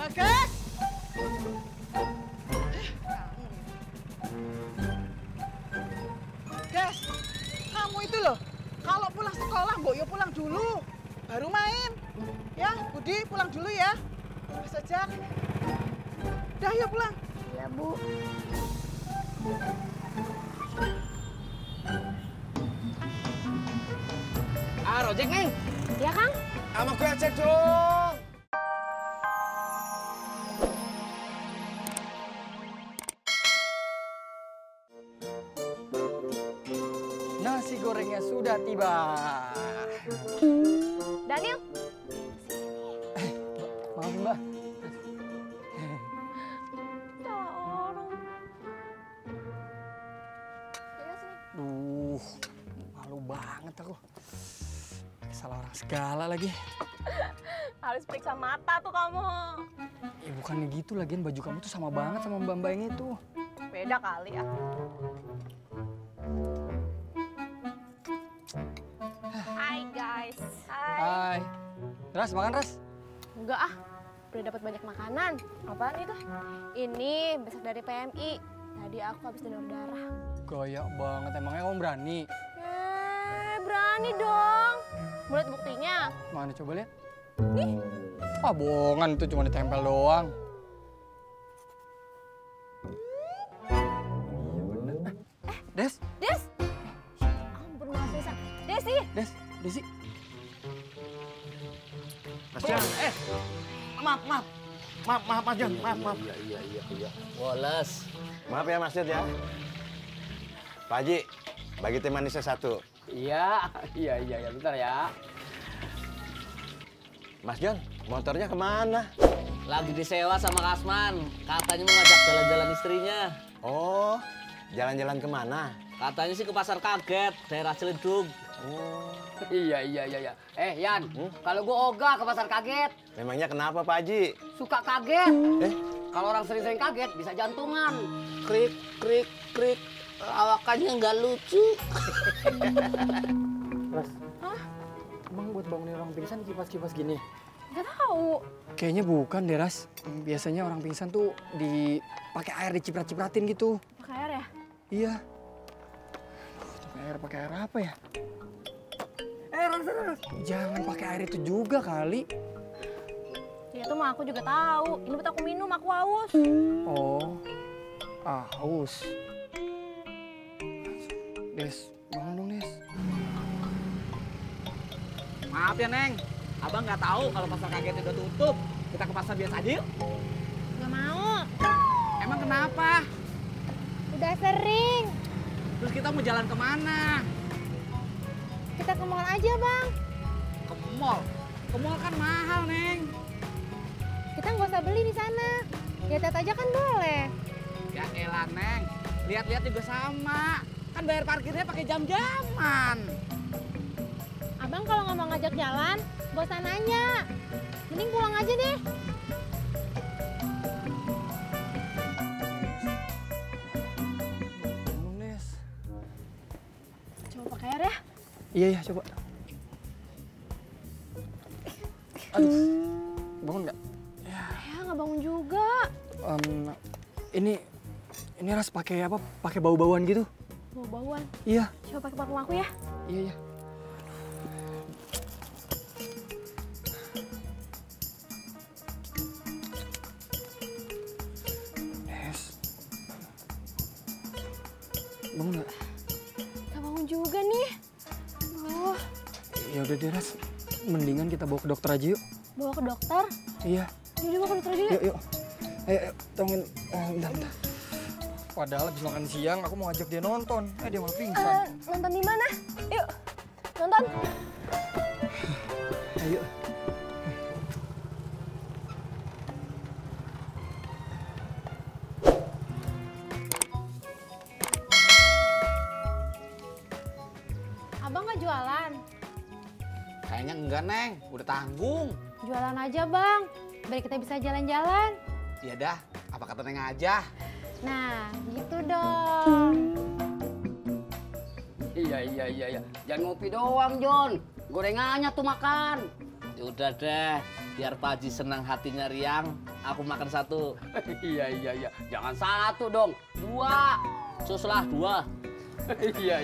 Bagas! Gas, kamu itu loh, kalau pulang sekolah, Mbok yo pulang dulu. Baru main. Ya, Budi pulang dulu ya. Mas Ojak. Udah, yuk pulang. Iya, Bu. Rojek, Neng. Ya, Kang? Sama gue aja dong. Nasi gorengnya sudah tiba. Daniel? Maaf, Mbak. Salah orang. Malu banget aku. Salah orang segala lagi. Harus periksa mata tuh kamu. Ya bukannya gitu, lagian baju kamu tuh sama banget sama mbak-mbak yang itu. Beda kali ya. Hai guys. Hai. Ras, makan Ras? Enggak ah, udah dapat banyak makanan. Apaan itu? Ini besok dari PMI. Tadi aku habis donor darah. Gaya banget, emangnya kamu berani? Berani dong. Mau lihat buktinya? Mana coba lihat? Nih. Ah, bohongan, itu cuma ditempel doang. Iya bener. Des? Des? Ampun, maaf Desa. Desi? Desi? Mas Jan, maaf Mas Jan, maaf. Iya. Woles. Maaf ya Mas Jan ya. Pak Haji, bagi teh manisnya satu. Iya, bentar ya. Mas Jan, motornya kemana? Lagi disewa sama Kasman. Katanya mau ngajak jalan-jalan istrinya. Oh, jalan-jalan kemana? Katanya sih ke Pasar Kaget, daerah Ciledug. Oh, Iya. Yan, kalau gua ogah ke Pasar Kaget. memangnya kenapa Pak Haji? Suka kaget. Eh, Kalau orang sering-sering kaget bisa jantungan. Krik. Lawakannya nggak lucu. Ras. Emang buat bangunin orang pingsan kipas-kipas gini? Gak tahu. Kayaknya bukan deh, Ras. Biasanya orang pingsan tuh pakai air diciprat-cipratin gitu. Pakai air ya? Iya. Pakai air apa ya? Ras. Jangan pakai air itu juga kali. Ya itu mah aku juga tahu. Ini buat aku minum, aku haus. Oh. Haus. Des, bangun dong, Des. Maaf ya, Neng. Abang nggak tahu kalau Pasar Kaget udah tutup. Kita ke pasar biasa aja yuk. Gak mau. Emang kenapa? Udah sering. Terus kita mau jalan kemana? Kita ke mall aja, Bang. Ke mall. Ke mall kan mahal, Neng. Kita nggak usah beli di sana. Lihat aja kan boleh. Ya elah, Neng. Lihat-lihat juga sama. Kan bayar parkirnya pakai jam-jaman. Abang kalau nggak mau ngajak jalan, bosan nanya. Mending pulang aja deh. Bangun, Des. Coba pakai air ya. Iya, coba. Aduh, bangun nggak? Ya nggak bangun juga. Ini Ras pakai apa? Pakai bau-bauan gitu? Bau-bauan. Iya. Coba pakai parfum aku ya. Iya. Des. Bangun nggak? Gak bangun juga nih. Aduh, Ya udah deh, Ras. Mendingan kita bawa ke dokter aja yuk. bawa ke dokter. Iya. Yaudah bawa ke dokter aja yuk. Yuk. Ayo, tolongin. Bentar. Padahal habis makan siang aku mau ajak dia nonton. Dia malah pingsan. Nonton di mana? Yuk, nonton. Ayo. Abang nggak jualan? Kayaknya enggak, Neng. Udah tanggung. Jualan aja, Bang. Biar kita bisa jalan-jalan. Ya dah, apa kata Neng aja. Nah, gitu dong. Iya. Jangan ngopi doang, Jon. Gorengannya tuh makan. Udah deh, Biar Pak Haji senang hatinya riang, aku makan satu. Iya. Jangan satu dong, 2. Suslah 2. Iya.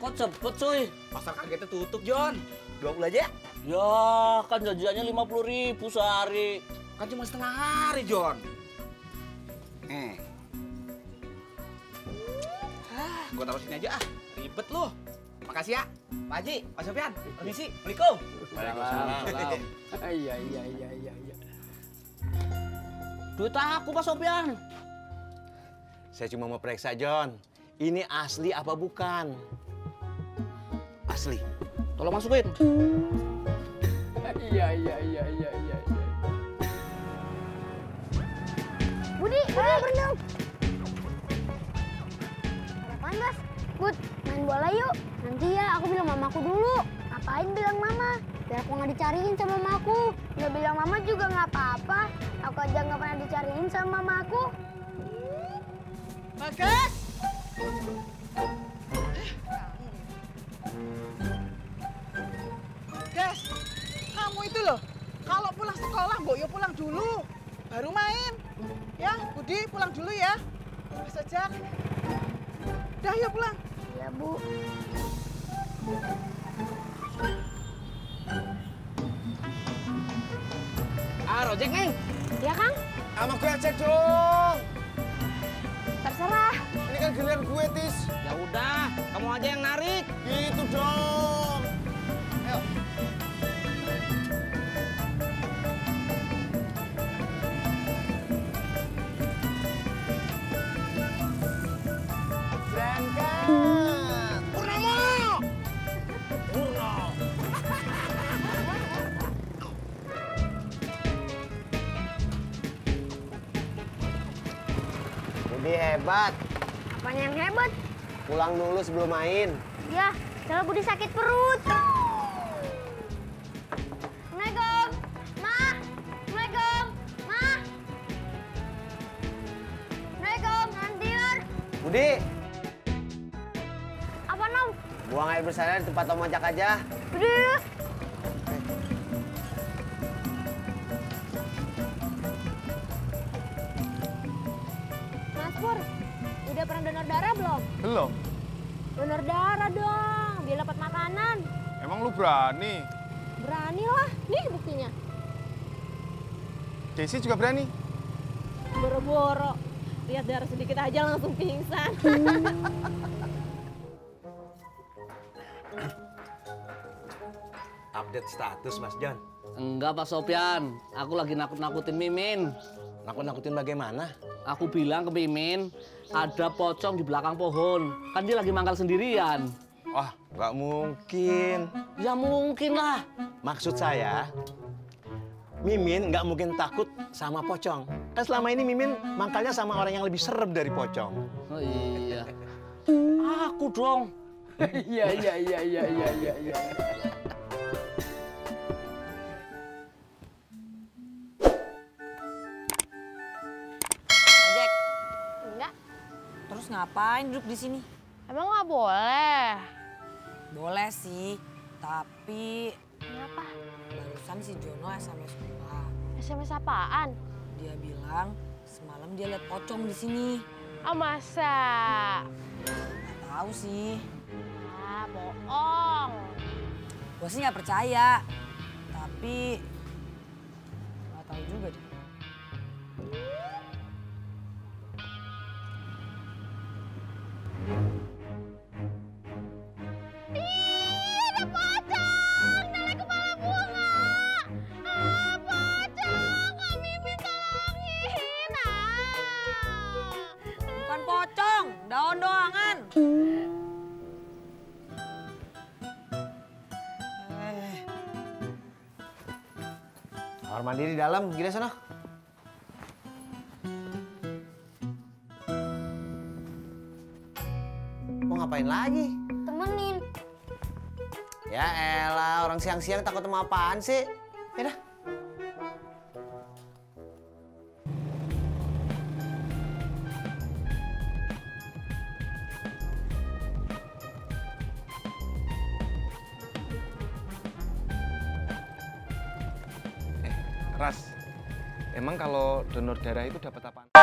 Kok cepet cuy? Pasar kagetnya tutup, John. 20 aja? Ya kan janjiannya 50.000 sehari. Kan cuma setengah hari, John. Gue taruh sini aja ah. Ribet lu. Makasih ya, Pak Haji, Pak Sofyan. Permisi. Assalamualaikum. Waalaikumsalam. Iya. Duit aku Pak Sofyan. Saya cuma mau periksa, John. Ini asli apa bukan? Asli. Tolong masukin. Iya. Budi, berenang. Apaan, Bas? Bud, main bola yuk. Nanti ya aku bilang mamaku dulu. Ngapain bilang mama? Biar aku nggak dicariin sama mamaku. Nggak bilang mama juga nggak apa-apa. Aku aja nggak pernah dicariin sama mamaku. Bagas! Gas, kamu itu loh, kalau pulang sekolah, Mbok yo pulang dulu. Baru main. Ya, Budi pulang dulu ya. Mas Ojak. Udah, yuk pulang. Iya, Bu. Rojek, Neng. Iya, Kang? Sama gue aja dong. Terserah. Ini kan giliran gue, Tis. Ya udah, kamu aja yang narik. Gitu dong. Ayo. Berangkat. Purnomo. Budi hebat. Apanya yang hebat? Pulang dulu sebelum main. Ya, soalnya Budi sakit perut. Assalamualaikum. Ma. Assalamualaikum. Ma. Assalamualaikum. Nantiur. Budi, Apa, Nom? buang air besarnya di tempat Om Ojak aja. Budi. Mas Pur, udah pernah donor darah belum? Belum. Donor darah dong, biar dapat makanan. Emang lu berani? Beranilah, nih buktinya. Desi juga berani? Boro-boro, lihat darah sedikit aja langsung pingsan. Update status, Mas John. Enggak Pak Sofyan, aku lagi nakut-nakutin Mimin. Nakut-nakutin bagaimana? Aku bilang ke Mimin, ada pocong di belakang pohon. Kan dia lagi mangkal sendirian. Wah, nggak mungkin. Ya mungkin lah. Maksud saya, Mimin nggak mungkin takut sama pocong. Kan selama ini Mimin mangkalnya sama orang yang lebih serem dari pocong. Oh iya. Aku dong. Iya. Jack, Enggak, terus ngapain duduk di sini? emang nggak boleh. Boleh sih, tapi Kenapa? barusan si Jono SMS gua. SMS apaan? Dia bilang semalam dia lihat pocong di sini. Oh, masa? Nggak tahu sih, Ah, bohong. gua sih nggak percaya. Tapi nggak tahu juga deh. Ada pocong dari kepala bunga. Ah, pocong, Kak Mimin tolongin. Bukan pocong, daun doangan. Kamar mandi di dalam, gini sana. Mau ngapain lagi? Temenin. Ya elah, orang siang-siang takut sama apaan sih? Yaudah. Ras, emang kalau donor darah itu dapat apa?